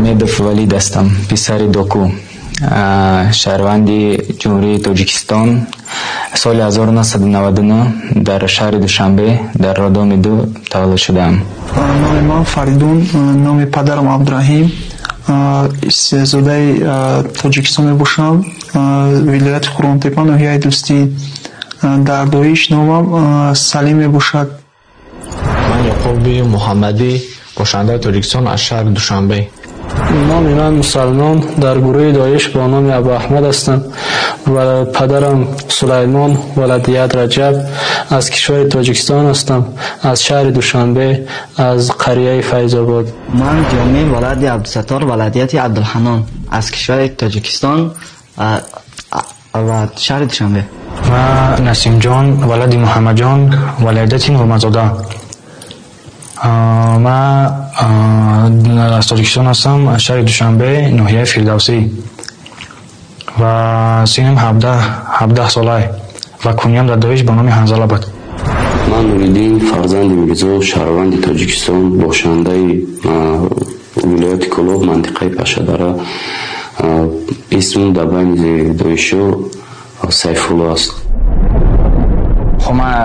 Мамедов Валид ҳастам, писари Доку, шаҳрванди Ҷумҳурии Тоҷикистон. Соли 1999 дар шаҳри Душанбе, дар роддоми 2 таваллуд шудаам. Номи ман Фаридун, номи падарам Абдураҳим, зодаи Тоҷикистон мебошам, вилояти Қурғонтеппа, ноҳияи Дӯстӣ. Дар Доиш номам Салим мебошад. Ман Яқуби Муҳаммадӣ, бошандаи Тоҷикистон, аз шаҳри Душанбе. Номи ман Мусалмон, дар гурӯҳи Доиш бо номи Абу Аҳмад ҳастам ва падарам Сулаймон валадият Раҷаб, аз кишвари Тоҷикистон ҳастам, аз шаҳри Душанбе, аз қарияи Файзобод. Ман Ҷомӣ валади Абдусаттор валадияти Абдулҳанон, аз кишвари Тоҷикистон ва шаҳри Душанбе. Ман Насимҷон валади Муҳаммадҷон валадияти Нурматзода. Ман аз Тоҷикистон ҳастам, аз шаҳри Душанбе, ноҳияи Фирдавсӣ, ва синнам 17 солае ва куниям дар Доиш ба номи Ҳанзала буд. Ман Нуриддин, фарзанди Мирзо, шаҳрванди Тоҷикистон, бошандаи вилояти Кӯлоб, мантиқаи Пашшадара. Исмам дар байни доишиҳо Сайфулло аст. Хо, ман